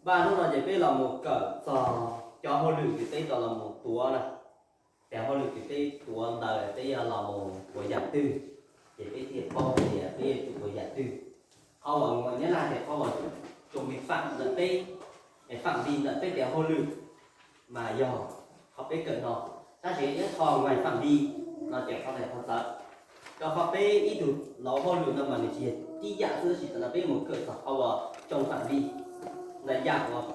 Npaj hnub no ces peb los mus kawm txog cov hauj lwm ces peb tau los mus tuav na. Ces hauj lwm ces peb tuav ntawd peb yuav los mus ua yam twg, ces peb thiaj paub tias peb yuav tsum ua yam twg. Qhov uas nyab laj tias qhov uas tsoom mi fam ntawm peb, fam vi ntawm peb tias hauj lwm mas yog qhov peb kawm no, tab sis ib qho ngoài phạm vi no ces qhov ntawd qhov txawv. Rau qhov peb ib tug laus hauj lwm no mas nws tsis yog tib yam xwb, tab sis tam no peb mus kawm txog qhov uas trong phạm vi ntawm yam uas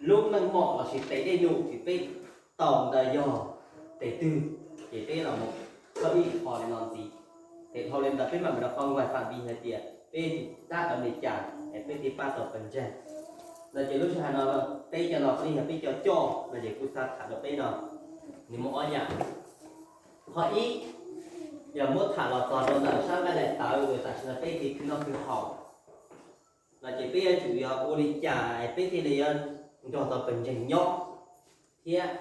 lub meej mom lossis tes dej num ces peb tau ntawd yog tes twg, ces peb los mus khawb ib qho li no ntxiv. Ces dhau li ntawd peb mam mus rau qhov ngoài phạm vi hais tias peb dab ntawd li cas es peb thiaj pab tau pawg ntseeg. No ces lub sij hawm no peb cov no qhov li yog peb cov coj no ces kuv xav tham rau peb no, nws muaj ob yam. Qhov ib, yog muab tham los txog rau ntawm sab nqaij daim tawv uas tam sim no peb kev khwv noj khwv haus no ces peb yuav tsum yog ua li cas peb thiaj li yuav nrog tau pawg ntseeg nyob, thiab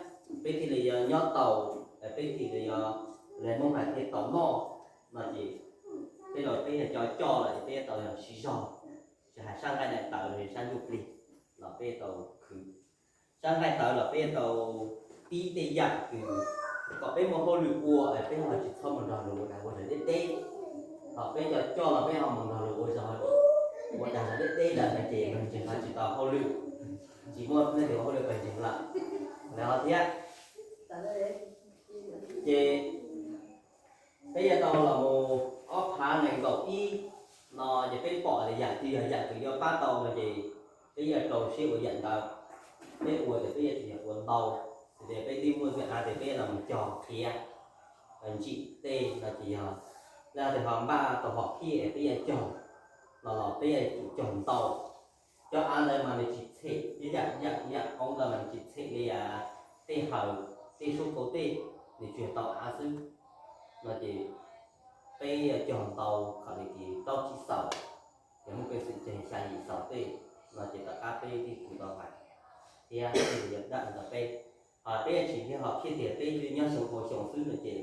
peb thiaj li yuav nyob tau, peb thiaj li yuav, lawv Hmoob hais thiaj tau noj no ces peb los peb yog cov coj los ces peb tau yog siv zog, tsis hais sab nqaij daim tawv los sab ntsuj plig los peb tau khwv. Sab nqaij tawv los peb tau pib tej yam kws kom peb muaj hauj lwm ua es peb ho tsis txhob mus nrog luag ua dag ua zog deb deb. Ho peb cov coj los peb ho mus nrog luag ua zog, ua dag zog deb deb lawm no ces pawg ntseeg ho tsis tau hauj lwm, tsis muaj leej twg ua hauj lwm pawg ntseeg lawm. Lawv ho thiab ces peb yuav tau los mus ob phav nees nkaum ib no ces peb pom tias yam twg yog yam kws yuav pab tau no ces peb yuav rau siab ua yam ntawd. Peb ua ces peb yuav tsum yog ua ntau, tias peb twb muaj ntxwg av tias peb los mus cog qhiav ntsim tej no ces yog, lawv tias ho npaj tau hom phiaj peb yuav cog no los peb yuav tsum cog ntau. Cov av ntawd mas nws tsis txhem, yam yam yam qoob ntawd mas nws tsis txhem li tej hawm, tej suab kauv tej, nws tsuas yog tau av xwb no ces peb yuav cog ntau kom li plaub tsib xaus, yog muaj peev xwm ces xya yim xaus tej no ces tom qab peb thiaj khwv tau hais thiab thiaj li yuav daj ntawd peb. Ho peb yuav tsis thiaj ho phiaj tias peb nyob xyoo ua xyoo xwb no ces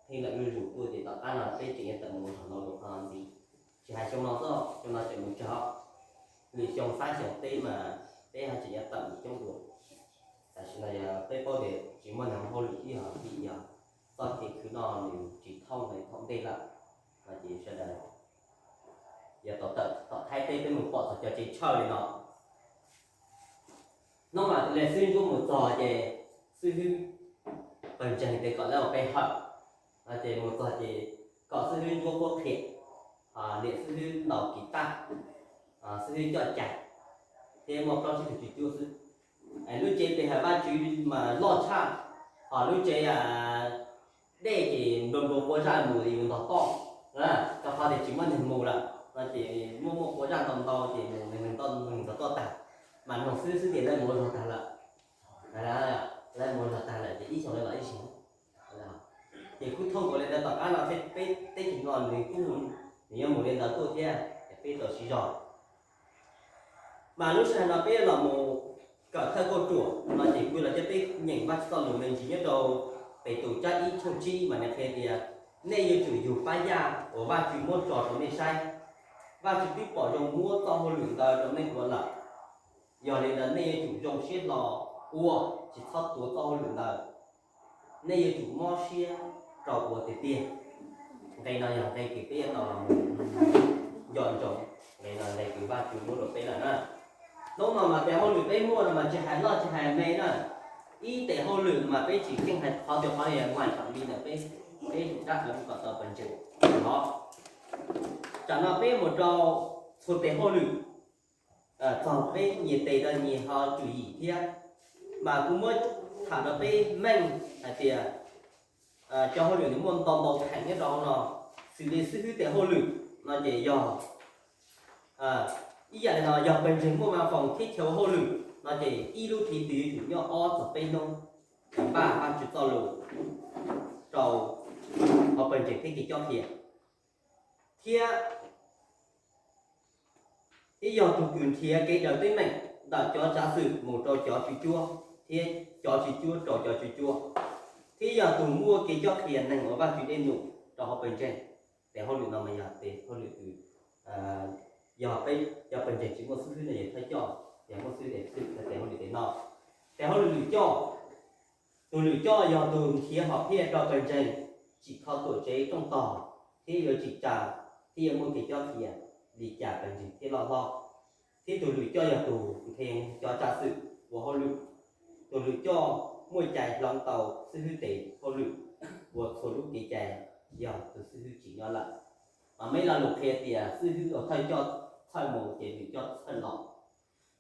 pheej lawm zuj zus tuaj ces tom qab no peb tseem yuav tawm mus ua zog ntau dua qhov no ntxiv. Tsis hais xyoo no xwb, xyoo no tseem mus tsawg, lwm xyoo xab xyoo peb mas peb ho tseem yuav tawm mus coob dua. Tam sim no yog peb paub tias tsis muaj neeg hauj lwm ib yam li yog txoj kev khwv no nws tsis thooj li thaum ntej lawm no ces sawv daws yog tau tawm tom Thaib teb peb mus pom txog cov tsev tshaw li no. Hnub no tus le xib hwb Ntsuab mus txog ces xib hwb pawg ntseeg tias kom lawv ua pe hawm no ces mus txog ces kom xib hwb Ntsuab qhuab qhia, niam xib hwb ntaus kis taj, xib hwb coj cai thiab muaj plaub tsib tug tswv cuab xwb. Lub tsev pe hawm Vajtswv mas loj tshaj, ho lub tsev dej ces nplua nplua quav zaj mus li yus ntog toj, rau qhov tias tsis muaj neeg mus lawm no ces muaj muaj quav zaj ntau ntau ces mus neeg ntog toj tag, mas noog xwb xwb ces lawv mus ua zog tag lawm. Lawv mus ua zog tag lawm ces ib xyoos lawv los ib xyoos. Ces kuj thooj nkaus li ntawd tom qab no peb teb chaws no nws kuj, nws yuav mus li ntawd tuaj thiab ces peb tau siv zog. Mas lub sij hawm no peb los mus kawm thawj kauj ruam no ces kuv los coj peb nyeem Vajtswv txoj lus me ntsis nyob rau Petus tsab ib tshooj tsib mas nws qhia tias nej yuav tsum yug pab yaj uas Vajtswv muab tso rau nej saib. Vajtswv twb pom zoo muab txoj hauj lwm ntawd rau nej ua lawm. Yog li ntawd nej yuav tsum zoo siab hlo ua, tsis txhob tuav txoj hauj lwm ntawd. Nej yuav tsum mob siab rau ua tiag tiag. Nqe no yog nqe kws peb yuav tau los nco ntsoov, nqe no nqe kws Vajtswv muab rau peb lawm na. Hnub no mas tes hauj lwm peb muaj no mas tsis hais loj tsis hais me na. Ib tes hauj lwm mas peb tsis keej hais qhov tias qhov no yog ngoài phạm vi ntawm peb, peb dab ntawd kom tau pawg ntseeg no. Tsam no peb mus rau txhua tes hauj lwm, txog peb nyias tes rau nyias ho tswm yim thiab. Mas kuv muab tham rau peb meej hais tias cov hauj lwm nws muaj ntau ntau theem nyob rau hauv no, xws li xib hwb tes hauj lwm no ces yog ib yam li no, yog pawg ntseeg muaj văn phòng thiab chaw ua hauj lwm no ces ib lub thim twg yuav tsum nyob ob txog peb hnub npaj Vajtswv txoj lus rau hauv pawg ntseeg thiab kev cob qhia. Thiab ib yog tus kws nrhiav kev daws teeb meem ntawm cov tsav xwm mus rau cov tswv cuab, thiab cov tswv cuab rau cov tswv cuab, thiab yog tus muaj kev cob qhia neeg ua Vajtswv dej num rau hauv pawg ntseeg. Tes hauj lwm no mas yog tes hauj lwm kws Yog peb cov pawg ntseeg tsis muaj xib hwb no ces thawj coj yog muaj xib hwb tes twm tes hauj lwm tes no. Tes hauj lwm lwm coj, tus lwm coj yog tus nrhiav hom phiaj rau pawg ntseeg tsim kho tuam tsev rooj tog thiab yuav tsim tsa thiab yuav muaj kev cob qhia li cas pawg ntseeg thiaj loj hlob. Thiab tus lwm coj yog tus nthe cov tsav xwm ua hauj lwm. Tus lwm coj muaj cai hloov tau xib hwb tes hauj lwm ua txhua lub kev cai yog tus xib hwb tsis nyob lawm. Mas meb lo lus qhia tias xib hwb uas thawj coj txhawj mus ces lwm coj txhawj los.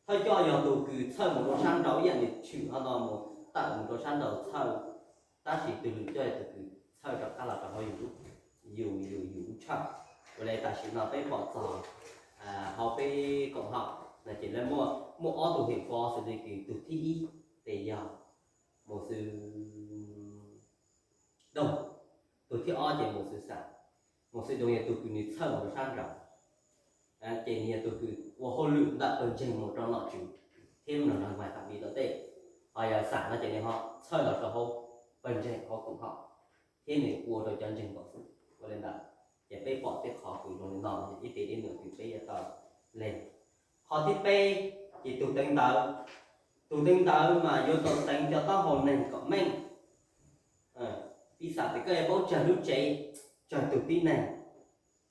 Thawj coj yog tus kws txhawj mus rau sab nraud ib yam li tshwm no mus tawm mus rau sab nraud txhawj, tab sis tus lwm coj yog tus kws txhawj rov qab los rau hauv yus, yus yus yus lub tshawj. Ua li tam sim no peb pom txog hauv peb koom haum no ces lawv muaj muaj ob tug hwm pov xws li kws tus thib ib ces yog mus xwb Doog, tus thib ob ces mus xwb Xam. Mus xwb Doog yog tus kws nws txhawj mus rau sab nraud, ces nws yog tus kws ua hauj lwm ntawm pawg ntseeg mus rau nom tswv thiab mloog nrog mas tam li tom tej. Ho yog Xam no ces nws ho txhawj los rau hauv pawg ntseeg hauv koom haum thiab nws ua rau cov ntseeg nkaus xwb. Ua li ntawd ces peb pom tej qhov kws zoo li no ces ib teg dib num kws peb yuav tau lees. Qhov thib peb ces tus teev ntawv. Tus teev ntawv mas yuav tau teev cov taub hau neeg kom meej. Piv xam tias koj yuav paub tsawg lub tsev, tsawg tus tib neeg,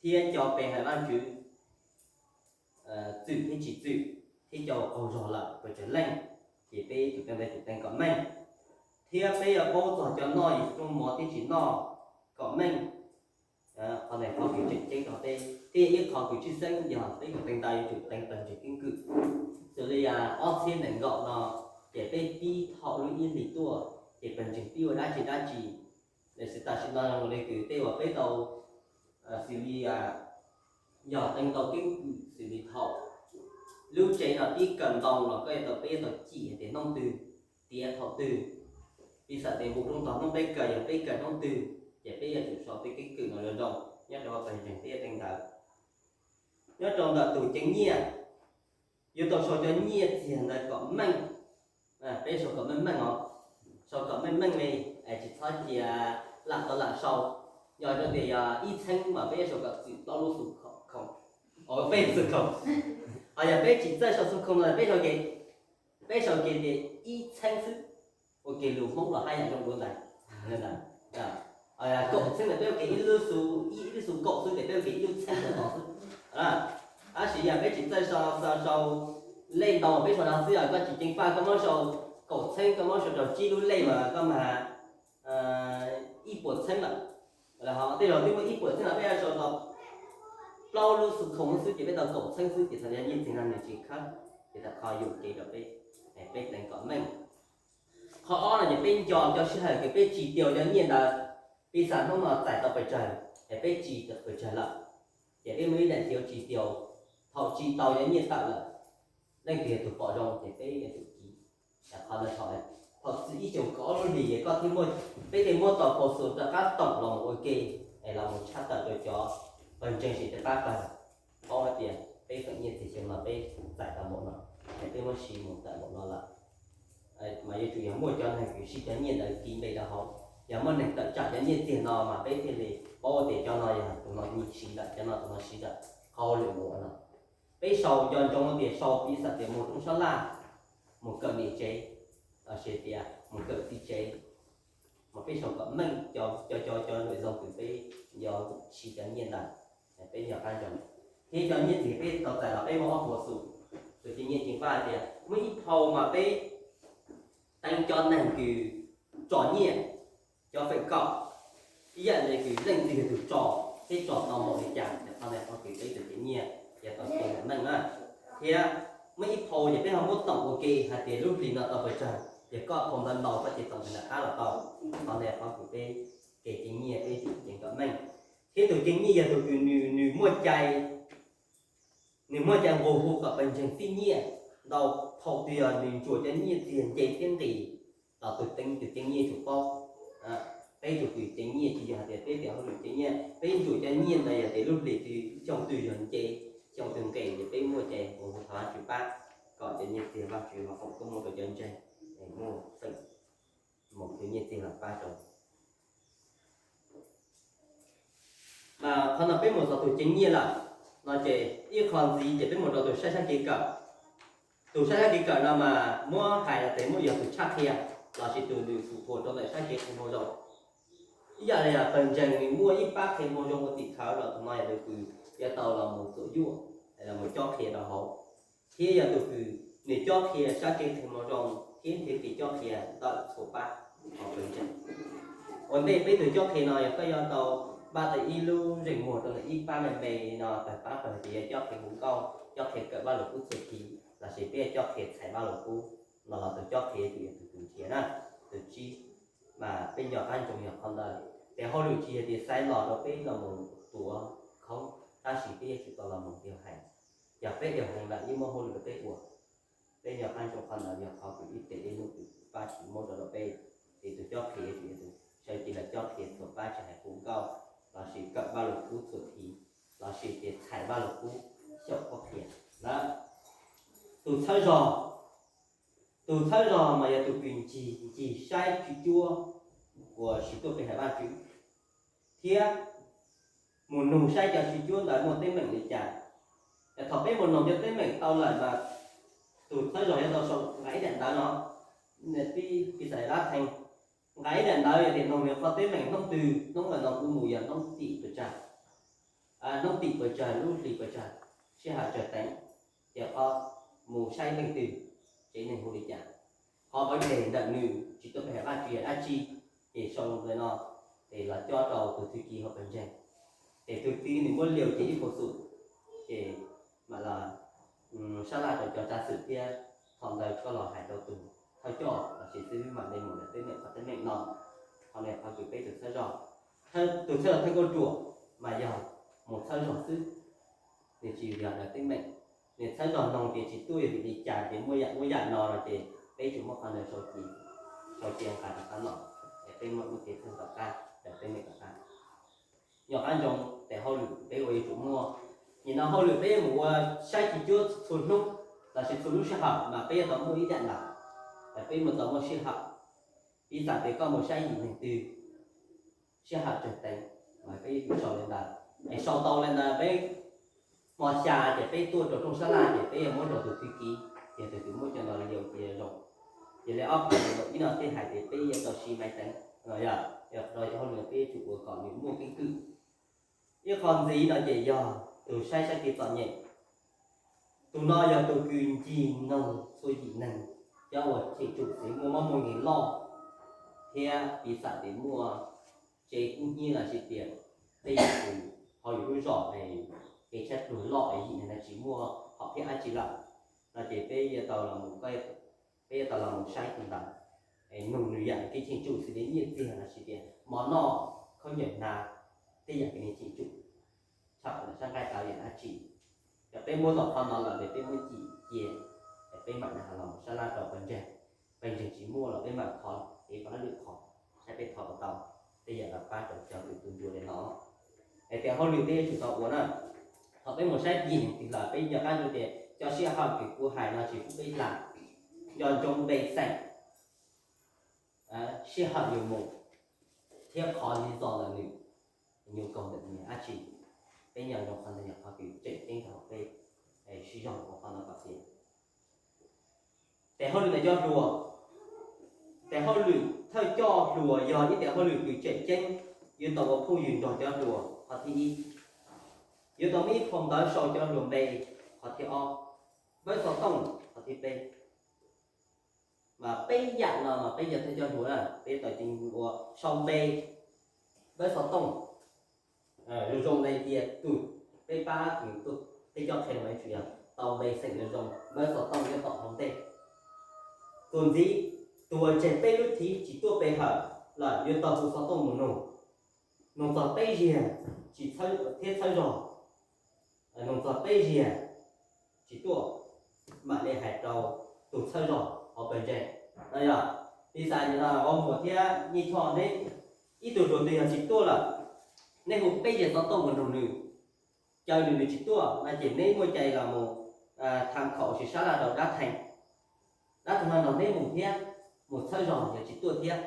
thiab cov pe hawm Vajtswv txwm thiab tsis txwm, thiab cov uas qaug zog lawm puas tsawg leej, ces peb tus teev ntawv tsum teev kom meej. Thiab peb yuav paub txog cov noj Yexus rooj mov thiab tsis noj kom meej. Qhov ntawd qhov kws tseem ceeb rau peb, thiab ib qhov kws tshwj xeeb yog peb tus teev ntawv yuav tsum teev pawg ntseeg keeb kwm. Xws li ob txhiab nees nkaum no ces peb pib thaum lub ib hlis tuaj ces pawg ntseeg pib ua dab tsi dab tsi. Lawv xwm tam sim no zoo li kws tej uas peb tau xws li yog teev tau keeb kwm xws li thaum lub tsev no pib kaw ntoo los koj yuav tau, peb yuav tau cim hais tias hnub twg, tiav thaum twg. Piv xam tias npus rooj tog hnub peb kaw yog peb kaw hnub twg, ces peb yuav tsum sau tej keeb kwm no zoo zoo nyob rau pawg ntseeg peb yuav teev ntawv. Nyob rau ntawm tus ceev nyiaj, yuav tau sau cov nyiaj txiag ntawd kom meej. Peb sau kom meej meej os, sau kom meej meej li, tsis txhob cia lam tau lam sau. Yog rau tias yog ib txheeb mas peb yuav sau kom txwm plaub lub xu khoom, peb xu khoom. Ho yog peb tsis txawj sau xu khoom no peb sau ke, peb sau ke tias ib txheeb xwb, ua ke lus Hmoob los haj yam zoo dua ntawd. Kaum txheeb ntawd peb ua ke ib lub xu, ib lub xu kaum xwb ces peb ua ke ib lub txheeb ntawd xwb. Tab sis yog peb tsis txawj sau, sau lej ntau peb sau no xwb, yog koj tsis ceev faj koj muab sau kaum txheeb, koj muab sau rau tsib lub lej mas koj mas ib puas txheeb lawm. Tej zaum twb muaj ib puas txheeb los peb yuav sau tau plaub lub xu khoom xwb ces peb tau kaum txheeb xwb ces txhais yog nyiaj txiag no nws tsis khawb, ces tau qhov yuam kev rau peb, peb teev kom meej. Qhov ob no ces peb nco cov sij hawm kws peb tsis tiaus cov nyiaj ntawd, piv xam hnub no txais tau pes tsawg es peb tsis tau pes tsawg lawm, ces peb muaj ib daim ntxiv tsis tiaus, thaum tsis tau cov nyiaj tawm lawm, leej twg yog tus pom zoo ces peb yuav tsum kiv. Qhov ntawd thaum, thaum txij ib xyoos kaum ob lub hlis koj thiaj muaj, peb thiaj muab tau phau xus rov qab toom los mus ua ke, es los mus tshaj tawm rau cov pawg ntseeg sim tej pab pawg paub hais tias peb feem nyiaj txiag xyoo no peb txais tau npaum no, es peb muab siv mus tawm npaum no lawm. Mas yuav tsum yog muaj cov neeg kws siv cov nyiaj ntawd kiv npe rau hauv, yog muaj neeg tawm tsam cov nyiaj txiag no mas peb thiaj li paub tias cov no yog tus no nyiaj siv lawm, cov no tus no siv lawm, qhov hauj lwm mus ua no. Peb sau nco ntsoov tias sau piv xam tias mus rooj sab laj, mus kawm niam tsev, los sis tias mus kawm txiv tsev, mas peb sau kom meej cov, cov, cov, cov lwm zoo kws peb yuav siv cov nyiaj ntawd, peb nco qab ntsoov. Thiab cov nyiaj txiag peb tau txais los peb muaj ob puas xus, tus ceev nyiaj ceev faj tias muaj ib phau mas peb teev cov neeg kws tso nyiaj, cov feem kaum, ib yam li kws leej twg yog tus tso thiab tso tau npaum li cas, qhov ntawd qhov kws peb tus ceev nyiaj yog tau ceev meej na. Thiab muaj ib phau ces peb ho muab toom ua ke hais tias lub hlis no tau pes tsawg, yog koj phau ntawv ntau koj ces toom nram qab los tau. Qhov ntawd qhov kws peb kev ceev nyiaj peb ceev kom meej. Thiab tus ceev nyiaj yog tus kws nws, nws muaj cai, nws muaj cai nqus hu kom pawg ntseeg txij nyiaj ntau. Thaum twg yog nws ntsuas cov nyiaj txiag nce thiab nqis los tus teev, tus ceev nyiaj tsum paub. Peb tus kws ceev nyiaj tsis yog hais tias peb tias hauj lwm ceev nyiaj, peb ntsuas cov nyiaj ntawd yog tias lub hlis twg xyoo twg yog nce, xyoo twg nqis ces peb muaj cai nqus hu thov Vajtswv pab kom cov nyiaj txiag Vajtswv ho foom koob hmoov rau cov ntseeg, muaj feem mus khwv nyiaj txiag los pab rau. Mas qhov no peb mus txog tus ceev nyiaj lawm. No ces ib qho ntxiv ces peb mus rau tus saib sab kev kawm. Tus saib sab kev kawm no mas muab hais los ces muaj yog tus tshaj qhia lossis tus nws fum phuam rau ntawm sab kev qhia hmoo zoo. Ib yam li yog pawg ntseeg nws muaj ib pab qhia hmoo zoo ua tim khawv los tus no yog tus kws yuav tau los mus txuam yuaj, los mus cob qhia rau hauv, thiab yog tus kws nws cob qhia sab kev qhia hmoo zoo thiab nrhiav kev cob qhia ntawm txhua pab hauv pawg ntseeg. Ua ntej peb tus cob qhia no yog koj yuav tau npaj tau ib lub ntsej muag rau ntawm ib pab me me no tawg pab pawg tias yog cob qhia hu nkauj, cob qhia kawm Vajluskub txhua tiv lossis peb yog cob qhia txhais Vajluskub no los tus cob qhia yuav tsum yog tus tus nrhiav na, tus tsib. Mas peb nco qab ntsoov yog qhov ntawd. Ces hauj lwm tsis yog tias xaiv los rau peb los mus tuav khoob, tab sis peb yuav tsum tau los mus diav heev. Yog peb diav heev lawm yeej muaj hauj lwm rau peb ua. Peb nco qab ntsoov qhov ntawd yog qhov kws ib txhia ib hnub tus pab tsis muab rau rau peb, ces tus cob qhia yuav tsum yog tus sawv cev los cob qhia txhua pab tsis hais hu nkauj lossis kawm Vajluskub txhua tiv lossis tias txhais Vajluskub xyaum cob qhia na. Tus txhawb zog, tus txhawb zog mas yog tus kws ncig ncig saib tswv cuab uas siv tuaj pe hawm Vajtswv thiab mus nug saib cov tswv cuab ntawd muaj teeb meem li cas. Es thaum peb mus nug cov teeb meem tau lawm mas tus txhawb zog yuav tau sau nqa ib daim ntawv no, pib pis xais dab theej, nqa ib daim ntawv yog tias nug nws qhov teeb meem hnub twg, hnub ntawd no kuv mus yog hnub tim pes tsawg, hnub tim pes tsawg, lub hlis pes tsawg, sij hawm tsawg teev, ces qhov mus saib leej twg, tsev neeg hu li cas, qhov pov tseg ntawm nws tsis tuaj pe hawm Vajtswv yog dab tsi, ces sau ntawv no, ces los cob rau tus thwj ci hauv pawg ntseeg. Ces tus thwj ci nws muab liu ces ib puas xum, ces mam los sab laj rau cov tsav xwm thiab, thaum ntawd koj los hais rau tus thawj coj lossis xib hwb mam li mus nrhiav teeb meem qhov teeb meem no. Qhov no qhov kws peb tus txhawb zog, tus txhawb zog thawj kauj ruam mas yog mus txhawb zog xwb. Nws tsis yog nrhiav teeb meem, nws txhawb zog noog tias tsis tuaj yog vim li cas ces muaj yam muaj yam no no ces peb tsuas muab qhov ntawd sau cia, sau cia nqa rov qab los, es peb muab lub cev txheej rov qab, nrhiav teeb meem rov qab. Nco qab ntsoov tes hauj lwm peb ua yuav tsum muaj. Nim no hauj lwm peb yuav mus ua saib tswv cuab txhua hnub lossis txhua lub sij hawm mas peb yuav tau muaj ib yam ntawd, es peb yuav tau muaj sij hawm. Piv xam tias koj mus saib yim neeg twg, sij hawm tsawg teev, mas peb yuav tsum sau li ntawd. Es sau tau li ntawd peb hmo xya ces peb tuaj rau rooj sab laj ces peb yuav muab rau tus thwj ci, ces tus twg muab cov ntawd liu ces zoo. Ces li ob phav ib no thiaj hais tias peb yuav tau siv maiv teev no, yog rau cov hauj lwm peb yuav tsum ua kom nws muaj keeb kwm. Ib qho ntxiv no ces yog tus saib sab kev txom nyem. Tus no yog tus kws ncig noog txhua yim neeg, cov uas cheem tsum txwv muaj mob muaj nkeeg loj, thiab piv xam tias muaj tsev kub hnyiab lossis tias tej yam kws hauv yus lub zos es kev tshaib plhuav loj es yim neeg no tsis muaj hom phiaj dab tsi lawm, no ces peb yuav tau los mus, peb yuav tau los mus saib tus ntawd, es nug nws yam kev cheem tsum xws li nyiaj txiag lossis tias mov noj, khaub ncaws hnav, tej yam kws nws cheem tsum tshaj sab nqaij tau yam dab tsi. Yog peb muab tau qhov no lawm ces peb muab cim cia, es peb mam li los mus sab laj rau pawg ntseeg. Pawg ntseeg tsis muaj los peb mam thov, es pab lwm qhov saib peb thov puas tau tej yam los pab rau cov kws tu ncua li no. Es tias hauj lwm peb yuav tsum tau ua na. Thaum peb mus saib yim neeg twg lawm peb nco qab ntsoov tias cov sij hawm kws kuv hais no tsis pub peb hla. Nco ntsoov npe xeem, sij hawm yus mus, thiab qhov li zos ntawm nws, nws nyob kaug ntawm nws dab tsi. Peb nco ntsoov qhov ntawd yog qhov kws tseem ceeb rau peb sib zog ua qhov no kom tias tes hauj lwm ntawm cov hluas, tes hauj lwm thawj coj hluas yog ib tes hauj lwm kws tseem ceeb, yuav tau ua phooj ywg nrog cov hluas qhov thib ib. Yuav tau muaj ib phau ntawv sau cov hluas npe qhov thib ob, npawb xov tooj qhov thib peb. Mas peb yam no mas peb yog thawj coj hluas na, peb tau ceev ua sau npe, npawb xov tooj, zoo zoo li tias tus peb pab kws tuaj peb cob qhia mas yuav tsum yog tau npe xeem zoo zoo, npawb xov tooj nyob tom hauv ntej. Tus ntxiv, tus uas tseg peb lub thiv tsis tuaj pe hawm lawm yuav tau hu xov tooj mus nug, nug txog peb zaug tsis txhawb thiab txhawb zog, nug txog peb zaug tsis tuaj, mam li hais rau tus txhawb zog hauv pawg ntseeg. No yog, piv xam no Vauv Muas thiab Nyiaj Choj neb ib tug hluas twg yog tsis tuaj lawm, neb hu peb zaug xov tooj mus nug nws, caw nws nws tsis tuaj no ces neb muaj cai los mus tham khaum sis sab laj rau dab theej. Dab theej ho nrog neb mus thiab, mus txhawb zog yog tsis tuaj thiab,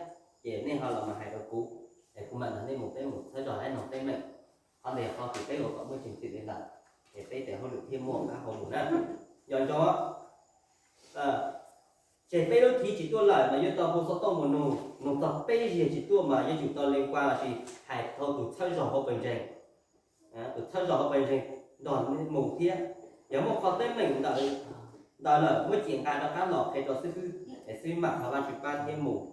ces neb ho los mus hais rau kuv, es kuv mam nrog neb mus, peb mus txhawb zog ib no teeb meem. Qhov ntawd yog qhov kws peb ua kom muaj tseeg twm li ntawd. Ces peb tes hauj lwm thiaj muaj qab hau mus na. Nco ntsoov, tseg peb lub thiv tsis tuaj lawm mas yuav tau hu xov tooj mus nug, nug txog peb zaug tsis tuaj mas yuav tsum tau li nqua los sis hais rau tus txhawb zog hauv pawg ntseeg. Tus txhawb zog hauv pawg ntseeg nrog mus thiab. Yog muaj qhov teeb meem ntawd lawm muab cim nqa rov qab los qhia rau xib hwb es xib hwb mam ho pab tswj pab thiab mus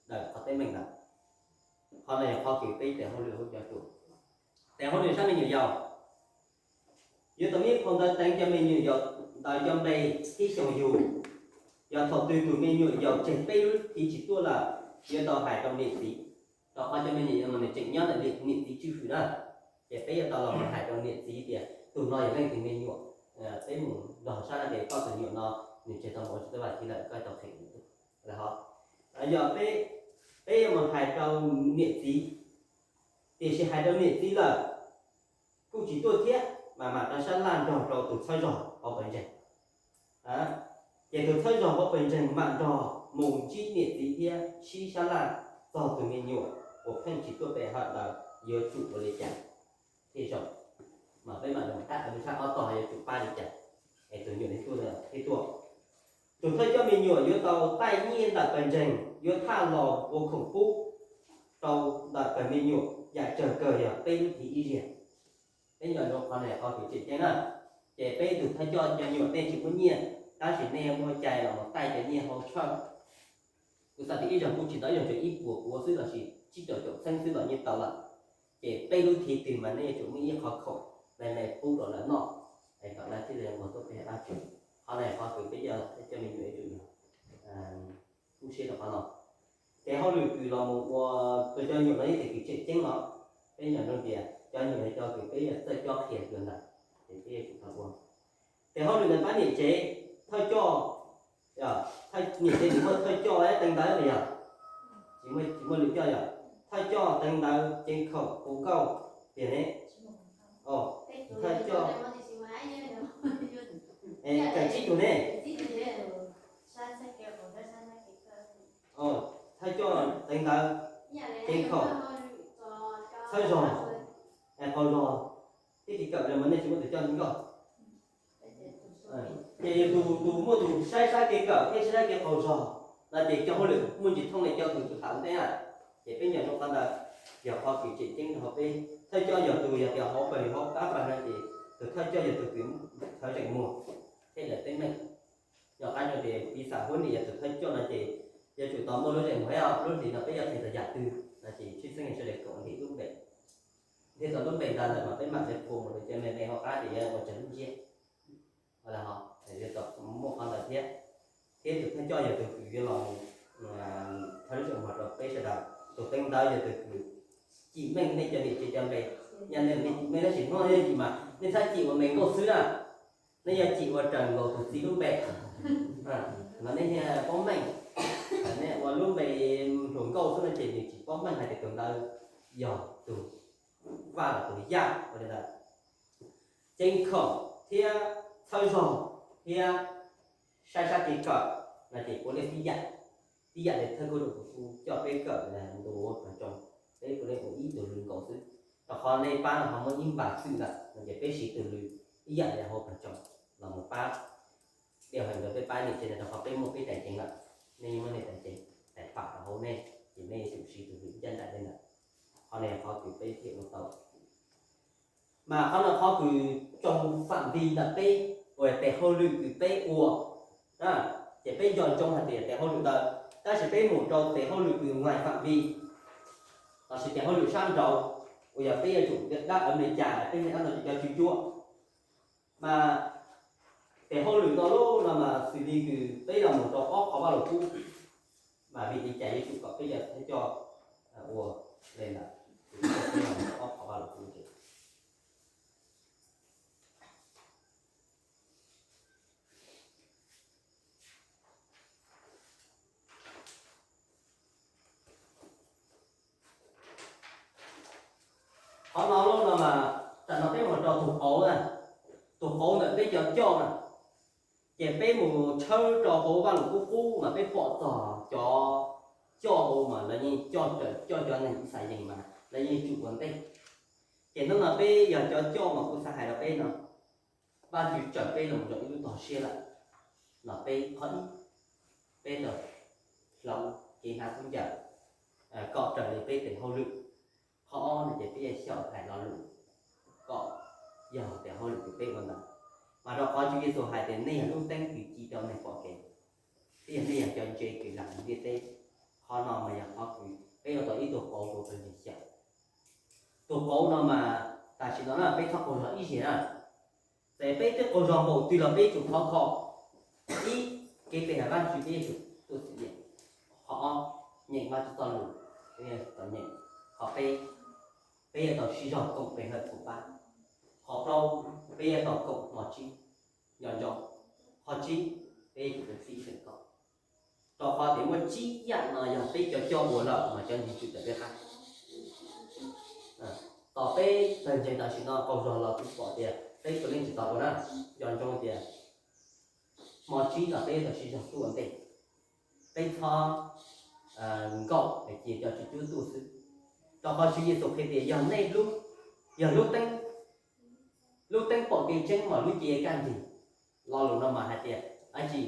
daws qhov teeb meem ntawd. Qhov no yog qhov kws peb tes hauj lwm hauv cov ruam. Tes hauj lwm sab me nyuam yaus, yuav tau muaj ib qho ntawv teev cov me nyuam yaus ntawd cov npe thiab xyoo yug. Yog thaum twg tus me nyuam yaus tseg peb lub thiv tsis tuaj lawm, yuav tau hais rau niam txiv, rau qhov cov me nyuam yaus no nws tseem nyob ntawm niam txiv tswj hwm na. Ces peb yuav tau los hais rau niam txiv tias tus no yog leej twg me nyuam, peb mus nrog sab laj tias koj tus me nyuam no nws tseg tau mus ua tsis tau vaj thiv lawm, koj tau qhia. Yog peb, peb yuav mus hais rau niam txiv, tiam sis hais rau niam txiv lawm kuj tsis tuaj thiab, mas mam rau sab laj nrog rau tus txhawb zog hauv pawg ntseeg. Ces tus txhawb zog hauv pawg ntseeg mam nrog mus ntsib niam txiv thiab sib sab laj txog tus me nyuam uas pheej tsis tuaj pe hawm ntawd yuav tsum ua li cas thiaj zoo. Mas peb mam li mus qab qhov sab ob tog yuav tsum pab li cas es tus me nyuam thiaj tuaj, thiaj tuaj. Tus thawj coj me nyuam yuav tau taij nyiaj ntawm pawg ntseeg, yuav thaj los ua khoom pub rau ntawm pawg me nyuam, yam tsawg kawg yog peb lub thiv ib zaug. Peb nco ntsoov qhov no qhov kws tseem ceeb na. Ces peb tus thawj coj cov me nyuam tej tsis muaj nyiaj, tab sis nej muaj cai los mus taij cov nyiaj hauv tshawj. Kuv xav tias ib zaug kuj tsis tau, ib zaug tsuas ib puas kuv xwb los sis tsib caug caum txheeb xwb los yeej tau lawm. Ces peb lub thiv twg mas nej yuav tsum muaj ib qho khoom me me pub rau lawv noj, es kom lawv thiaj li mus tuaj pe dab tsi. Qhov no qhov kws peb cov, peb cov me nyuam yuav tsum yog lub siab rau qhov no. Ces hauj lwm kws los mus ua rau cov me nyuam no yog tes kws tseem ceeb no, peb nco ntsoov tias cov me nyuam yog cov kws peb yuav txawj cob qhia dua ntawd, ces peb yuav tsum tau ua. Ces hauj lwm ntawm pab niam tsev, thawj coj, niam tsev tsis muaj thawj coj teev ntawv los yog tsis muaj, tsis muaj lwm coj yog thawj coj teev ntawv, ceev khaum, hu nkauj tiag ne. Thawj coj, kawm tsib tug ne. Thawj coj teev ntawv, ceev khaum, txhawb zog, qaug zog, thiab kev kawm mas nej tsis muaj tus coj nkauj. Ces yog tus, tus muaj tus saib sab kev kawm thiab saib sab kev qaug zog no ces cov hauj lwm muaj ntsis thooj li cov kws kuv tham ua ntej na. Ces peb nco ntsoov qhov ntawd, yog qhov kws tseem ceeb rau hauv peb. Thawj coj yog tus yog tias hauv pawg hauv pab pawg no ces tus thawj coj yog tus kws thawv zeem muag thiab lawv teeb meem. Yog qab no ces piv xam huab nim yog tus thawj coj no ces yuav tsum tau muaj lub zeem muag thiab lub hlis no peb yuav qhia txog yam twg no ces tshwj xeeb sawv daws kom ntim lub npe, ntim tau lub npe ntawd lawm mas peb mam li phua mus rau cov me me hauv qab tias yuav ua raws lub ntsiab. Yuav tau muaj qhov ntawd thiab. Thiab tus thawj coj yog tus kws yuav los thawv lub zeem muag rau peb sawv daws. Tus teev ntawv yog tus kws cim meej nej cov niam tsev cov npe. Yog nej cim meej tab sis hnub no cim mas nej txhob cim ua me nkauj xwb na, nej yuav cim ua raws nkaus tus txiv lub npe. Mas nej thiaj paub meej. Nej ua lub npe hluas nkauj xwb no ces nws tsis paub meej hais tias tus ntawd yog tus vaj los tus yaj ua li ntawd. Ceev khaum thiab txhawb zog thiab saib sab kev kawm no ces puav leej tib yam. Tib yam li thawj koob rau kuv coj peb kawm ntu ua pawg tsoo, peb puav leej ua ib tug lw nkaus xwb. Rau qhov nej pab no ho muaj ib npab xwm ntawm no ces peb siv tus lw ib yam li hauv pawg tsoo los mus pab. Dej hais ntawd peb pab niam tsev no rau qhov peb muaj peb tais ceev lawm, nej yeej muaj nej tais ceev, tais pam rau hauv nej, ces nej yuav tsum siv tus lw ncaj nraim li ntawd. Qhov no yog qhov kws peb thiaj ua tau. Mas qhov no qhov kws tsoo fam vi ntawm peb uas tes hauj lwm kws peb ua, ces peb nco ntsoov hais tias tes hauj lwm ntawd, tab sis peb mus rau tes hauj lwm kws ngoài fam vi lossis tes hauj lwm sab nraud uas yog peb yuav tsum dab awv li cas peb thiaj dab no cov tswv cuab. Mas tes hauj lwm no lub no mas xws li kws peb los mus rau ob qhov vaj lus kub, mas vim li cas yuav tsum kom peb cov thawj coj ua li ntawd, peb los mus rau ob qhov vaj lus kub ces qhov no lub no mas tam no peb mus rau tus qauv na, tus qauv ntawm peb cov coj na, ces peb mus tshawb rau hauv vaj lus kub qub mas peb pom txog cov coj hauv mas lawv yeej coj raws coj cov neeg Ixayees mas lawv yeej tsum ua ntej. Ces hnub no peb yog cov coj mas kuv xav hais rau peb no, Vajtswv tsom peb los mus rau ib lub tog siab lawm, no peb qhov ib, peb tau hloov kev hnav khaub ncaws kom raws li peb tes hauj lwm. Qhov ob no ces peb yuav xyaum hais lo lus kom yog tes hauj lwm uas peb ua ntawd. Mas rau qhov Tswv Yexus hais tias nej yog lub teeb uas ci rau neeg pom kev, thiab yog nej yog cov ntsev uas lam ntiaj teb. Qhov no mas yog qhov uas peb ua tau ib tug qauv rau pawg ntseeg xyaum. Tus qauv no mas tam sim no na peb txhob qaug zog ib zaug na. Txawm peb twb qaug zog npaum twg los peb yuav tsum khov kho. Ib, kev pe hawm Vajtswv peb yuav tsum tuaj txom nyem. Qhov ob, nyeem Vajtswv txoj lus, peb yuav txom nyem. Qhov peb, peb yuav tau sib zog koom pe hawm koom pab. Qhov plaub, peb yuav tau koom hmo tsib, nco ntsoov. Qhov tsib, peb yuav tsum txib tseem kom. Rau qhov tias muaj tsib yam no yog peb cov coj ua lawm mas cov ntseeg tsum tawm peb qab. Tos peb pawg ntseeg tam sim no qaug zog los kuv pom tias peb puav leej tsis tau ua na. Nco ntsoov tias hmo tsib los peb yuav tau sib zog tuaj ua ntej. Peb txhob nkaum es cia cov tswv cuab tuaj xwb. Rau qhov Tswv Yexus qhia tias yog nej lub, yog lub teeb, lub teeb pom kev tseeb mas lub cev kaj ntug. Lo lus no mas hais tias, ab tsi,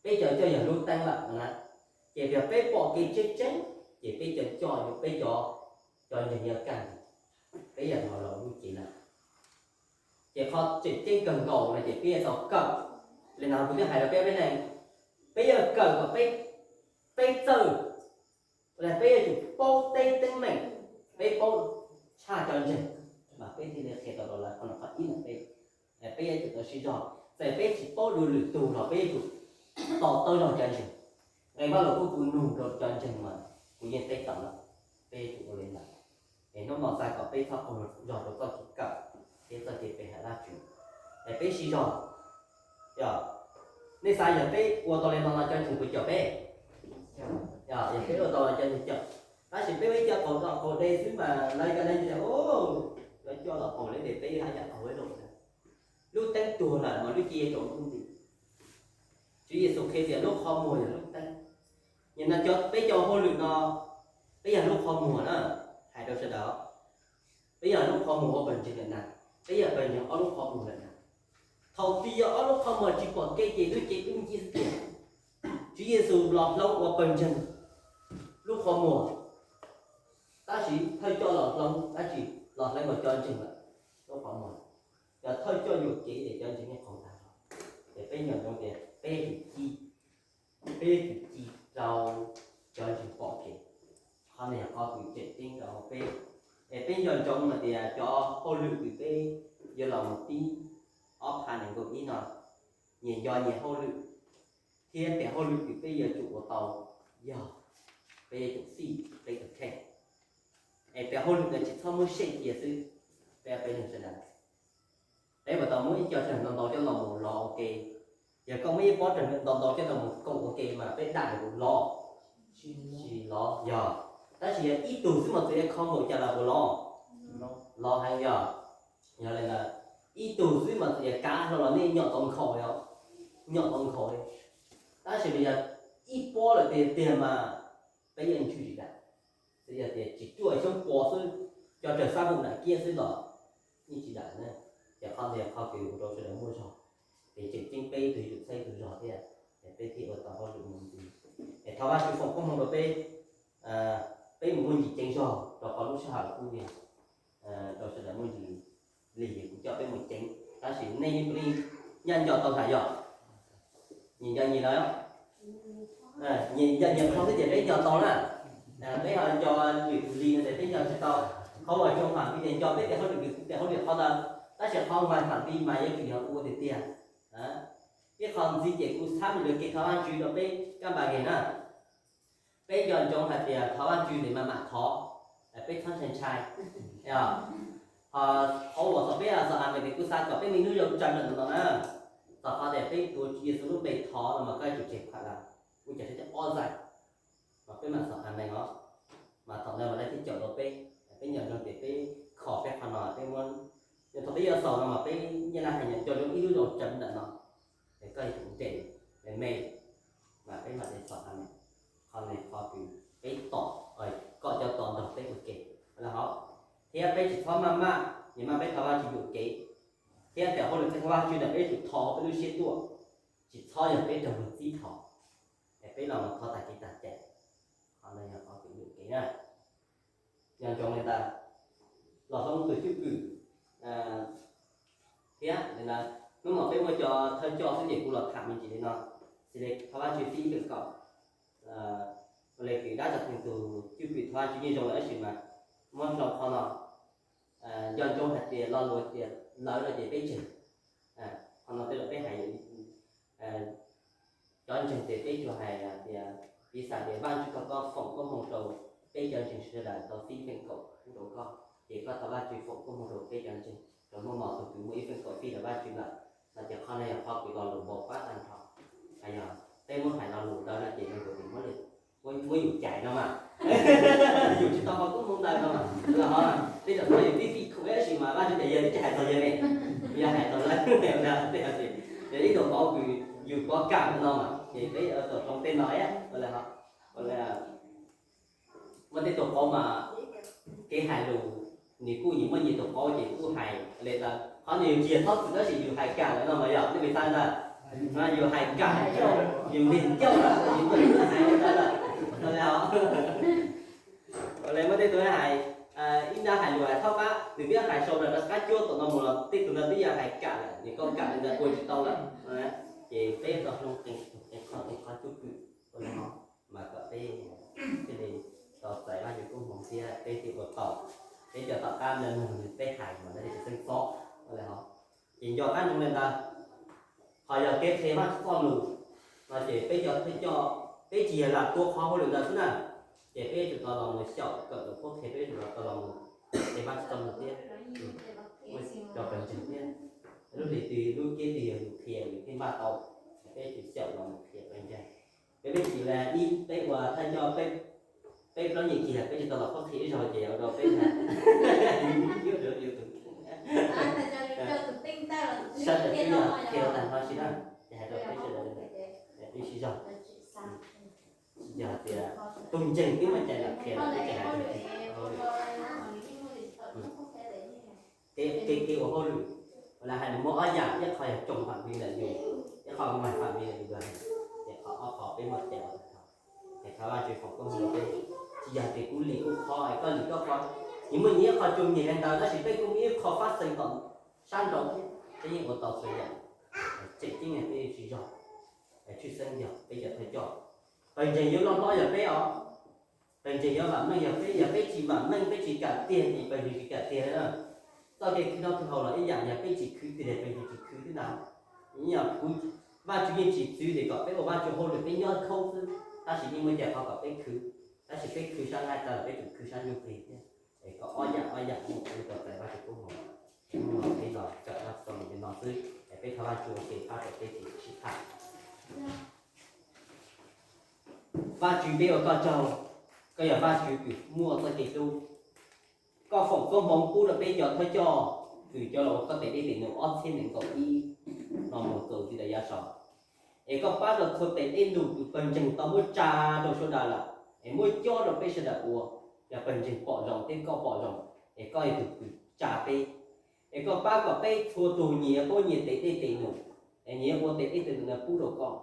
peb cov coj yog lub teeb lawm no na, ces yog peb pom kev tseeb tseeb, ces peb cov coj, peb cov, cov ntseeg yuav kaj ntug, peb yog tus uas lub cev lawm. Ces qhov tseem ceeb kawg nkaus no ces peb yuav tau kawm. Li no kuv twb hais rau peb, peb ne, peb yuav kawm kom peb, peb txawj, peb yuav tsum paub teb teeb meem, peb paub tshaj cov ntseeg, mas peb thiaj li qhia tau rau lawv. Qhov no qhov ib no peb, peb yuav tsum tau sib zog. Txawm peb tsis paub dua lwm tus los peb yuav tsum to taub zog cov ntseeg. Nqe Vajluskub kuv nug rau cov ntseeg mas kuv yeej teb tau lawm, peb yuav tsum ua li ntawd. Es hnub no xav kom peb txhob qaug zog rau txoj kev kawm thiab txoj kev pe hawm Vajtswv. Es peb sib zog, yog, nej xav yog peb ua tau li no los cov ntseeg puas cawm peb? Yog, yog peb ua tau los cov ntseeg cawm. Tab sis peb ua ib co qaug zog qaug de xwb mas lawv cov neeg tias, cov coj los qaug li ces peb haj yam qaug ib zaug. Lub teeb tuag lawm mas lub cev yuav tsaus ntuj nti. Tswv Yexus qhia tias lub qhov muag yog lub teeb. Nim no cov, peb cov hauj lwm no, peb yog lub qhov muag na, hais rau sawv daws, peb yog lub qhov muag ua pawg ntseeg lawm na, peb yog pawg ntseeg ob lub qhov muag lawm na. Thaum twg yog ob lub qhov muag tsis pom kev ces lub cev dub nciab xwb tiag. Tswv Yexus los hloov ua pawg ntseeg lub qhov muag, tab sis thawj coj los hloov dab tsi? Los hloov ua cov ntseeg lawm lub qhov muag. Yog thawj coj yuam kev ces cov ntseeg yeej qaug tag nrho. Ces peb nco ntsoov tias peb yuav tsum ci, peb yuav tsum ci rau cov ntseeg pom kev. Qhov no yog qhov uas tseem ceeb rau peb. Es peb nco ntsoov hais tias cov hauj lwm uas peb yuav los mus pib ob phav nees nkaum ib no, nyias nco nyias hauj lwm, thiab tes hauj lwm uas peb yuav tsum ua tau yog peb yuav tsum xij peb tus kheej. Es tes hauj lwm ntawd tsis txhob muab sem cia xwb, peb, peb neeg sawv daws. Peb puas tau muab ib co tsawg ntau ntau coj los mus lov ua ke? Yog koj muab ib pob tsawg ntau ntau coj los mus koom ua ke mas peb dam nws puas lov? Tsis lov yog. Tab sis yog ib tug xwb mas txawm yuav kho npaum cas los puas lov? Lov heev yog. Yog li ntawd, ib tug xwb mas txawm yuav kav hlo los nej nyom tau nkhaus li, nyom tau nkhaus li. Tab sis mas yog ib pob lawm tiag tiag mas peb yeej ntswj tsis dam. Txawm yog tias tsis cuaj xyoob pua xwb, cov raws xab npum nram kiab xwb los yeej tsis dam na. Ces qhov ntawd yog qhov kws ua rau sawv daws muaj zog, ces tseem ceeb peb tus yuav tsum txhawb tus zog thiab, es peb thiaj ua tau hauj lwm mus ntxiv. Es thov Vajtswv foom koob hmoov rau peb, peb mus muaj ntsis ceev zog rau qhov lub sij hawm kuj yog rau sawv daws muaj ntsis lig, kuv coj peb mus ceev, tab sis nej yeej puav leej nyob nco tau hais yog nyias nco nyias lawm. Nyias nco nyias qhov xwb ces peb nco tau na. Peb ho nco lwm tus lig no ces peb nco tsis tau. Qhov uas zoo tham vim tias nco peb tes hauj lwm, tes hauj lwm qhov ntawd, tab sis qhov uas tham vim mas yuav tsum yog ua tiag tiag. Ib qho ntxiv ces kuv xav mus yuav kev thov Vajtswv rau peb kab npaj ke na. Peb nco ntsoov hais tias thov Vajtswv ces mam mam thov, peb txhob ntshai ntshai. Ho qhov uas thaum peb xav amees ces kuv xav kom peb me hnub zoo tsawg lawm no na. Txog qhov tias peb tuav Tswv Yexus lub npe thov no mas koj yuav tsum tseg pham lawm, ua cas thiaj ob zaig, mas peb mam xav amees os. Mas thaum ntawd mas lawv thiaj cawm tau peb. Peb nco ntsoov tias peb kho peb qhov no peb muab, yog thaum peb yuav xaus no mas peb nyiaj laj hais nco ntsoov ib lub zoo tsawg ntawm no, es koj yuav tsum nres me me, mas peb mam li xav amees. Qhov no qhov kws peb tos, kom cov tos nrog peb ua ke, thiab peb tsis txhob maj maj, nyias maj peb thov Vajtswv yuam kev. Thiab tias hauj lwm thov Vajtswv ntawm peb yuav tsum thov peb lub siab tuaj, tsis txhob yog peb raug luag txib thov, es peb los mus thov tag kev tag cai. Qhov no yog qhov kev ncaj kev na. Nco ntsoov li ntawd, los hloov tus cwj pwm thiab li ntawd. Hnub no peb muaj cov thawj coj xwb ces kuv los tham me ntsis li no, xws li thov Vajtswv fij ib feem kaum, ua li kws dab tsi tus cwj pwm thov Vajtswv yeej zoo lawm tab sis mas muab hloov qhov no. Nco ntsoov hais tias lo lus tias lawv no ces peb ntseeg. Qhov no tej zaum peb hais cov ntseeg ces peb tsuas hais tias piv xam tias Vajtswv thov koj foom koob hmoov rau peb cov ntseeg sawv daws tau fij feem kaum rau koj, ces koj thov Vajtswv foom koob hmoov rau peb cov ntseeg rau hnub no tus kws muaj ib feem kaum fij rau Vajtswv lawm. No ces qhov no yog qhov kws lo lus npau pab tag nrho. Yog peb muab hais lo lus ntawd no ces nws kuj muab li muab yus cais no mas, yus tsis tau qhov koob hmoov ntawd no mas, los ho tej zaum muab yus tib fij khum tab sis mas Vajtswv tias yog li cas hais txog yog li, yog hais txog lawv, yog ib tug qauv kws yus pov kam no mas ces peb tau hloov tej no. Muaj tej tug qauv mas kev hais lus nws kuj nyias muaj nyias tus qauv ces kuj hais li ntawd, qhov no yus tsis yog txhob txwm tab sis yus hais kam lawm no mas yog nej me xav ntag, yus hais kam, yus nqis ncauj lawm, yus nqis ncauj hais li ntawd lawm. Ua li muaj tej tug hais, ib nrab hais lus hais thaub qab, nws twb hais sau rau qab cuab tom no mus los tej tug no twb yog hais kam lawm, nws koj kam li ntawd ua tsis tau lawm. Ces peb tau hloov qee qhov cwj pwm ua li no mas kom peb thiaj li tau txais Vajtswv koob hmoov thiab peb thiaj ua tau. Peb cov tom qab ntawd nug peb hais mas lawv tsis xeeb txob ua li ho. Ces nco qab ntsoov li ntawd, qhov yog kev qhia Vajtswv txoj lus no ces peb cov thawj coj peb tsis yog lam tua qhov hauj lwm ntawd xwb na, ces peb yuav tsum tau los mus xyaum kawm tus qhuab qhia, peb yuav tsum tau los mus qhia Vajtswv txoj lus thiab rau pawg ntseeg thiab. Lub hlis twg lub cev twg yog yus qhia yus thiaj npaj tau, peb yuav tsum xyaum los mus qhia pawg ntseeg. Peb, peb tsis, ib peb ua thawj coj peb plaub nyiam kiag peb tsis tau los qhuab qhia ib zaug ces ua rau peb sawv daws twb yog qhia tag nrho tsis na, ces hais rau peb sawv daws peb sib zog. Yog tias tus ntseeg twb muaj cai los qhia los peb tsis hais tus ntseeg. Kev, kev, kev ua hauj lwm, ua li hais nws muaj ob yam, ib qho yog tsoo fam vi ntawm yus, ib qho muaj fam vi ntawm yus, ces qhov ob qho peb muaj cai ua tag nrho. Es thov Vajtswv foom koob hmoov rau peb, tsis yog tias kuv lim kuv qhov es koj lim koj qhov, nyias muaj nyias ib qho tsuas nyias li ntawd tab sis peb kuj muaj ib qho fab xees tom sab nraud thiab, peb yeej ua tau txhua yam. Tseem ceeb peb yeej sib zog, tshwj xeeb yog peb cov thawj coj, pawg ntseeg yuav loj hlob yog peb os. Pawg ntseeg yuav vam meej yog peb, yog peb tsis vam meej peb tsis kam tiag ces pawg ntseeg tsis kam tiag na. Txoj kev khwv noj khwv haus los ib yam, yog peb tsis khwv tiag pawg ntseeg tsis khwv xwb na. Yog kuv, Vajtswv yeej tsis txwv tias kom peb ua Vajtswv hauj lwm peb nyob khoob xwb, tab sis yeej muaj cai qhov kom peb khwv, tab sis peb khwv sab nqaij tag los peb tsum khwv sab ntsuj plig thiab. Es kom ob yam ob yam mus ua li tau txais Vajtswv koob hmoov. Hnub no peb los kawm Vajtswv txoj lus li no xwb es peb thov Vajtswv ua ke pab rau peb txhua sib tham. Vajtswv, peb ua koj tsaug, koj yog Vajtswv kws muaj txoj kev hlub. Koj foom koob hmoov pub rau peb cov thawj coj kws coj los ua koj tes dej tes num ob txhiab nees nkaum ib no mus txuas ntxiv rau yav saud. Es koj pab rau txhua tes dej num kws pawg ntseeg tau muab tsa rau sawv daws lawm, es muab cob rau peb sawv daws ua, yog pawg ntseeg pom zoo thiab koj pom zoo, es koj yog tus kws tsa peb. Es koj pab kom peb txhua tus nyias paub nyias tes dej tes num, es nyias ua tes dej tes num no pub rau koj.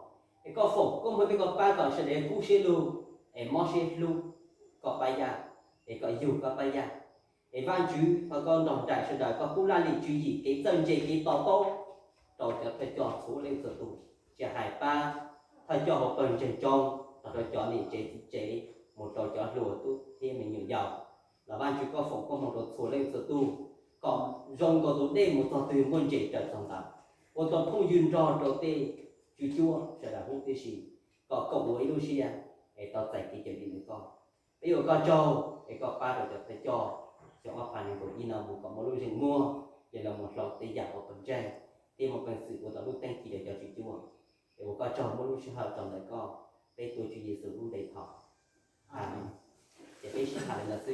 Es koj foom koob hmoov thiab koj pab kom sawv daws kub siab lug, es mob siab hlub koj pab yaj, es kom yug koj pab yaj. Es Vajtswv, thov koj nrog nraim sawv daws, koj pub laj lim tswv yim kev txawj ntse kev to taub rau cov thawj coj txhua leej txhua tus, tsis hais pab thawj coj hauv pawg ntseeg tsoom, los rau cov niam tsev txiv tsev, mus rau cov hluas tub thiab me nyuam yaus. Los Vajtswv, koj foom koob hmoov rau txhua leej txhua tus, kom zoo nkaus tus dej mus txog twg muaj ntses raws txog ntawd, ua tau phooj ywg nrog rau tej tswv cuab sawv daws huv tib si, kom koom ua ib lub siab es tau txais kev cawm dim ntawm koj. Peb ua koj tsaug es koj pab rau cov thawj coj xyoo ob phav nees nkaum ib no mus kom muaj lub zeem muag, ces los mus hloov tej yam hauv pawg ntseeg, thiab muaj peev xwm ua tau lub teeb ci rau cov tswv cuab. Es ua koj tsaug, muaj lub sij hawm tsaug ntawm koj, peb tuav Tswv Yexus lub npe thov. Amees. Ces peb sib tham li no xwb.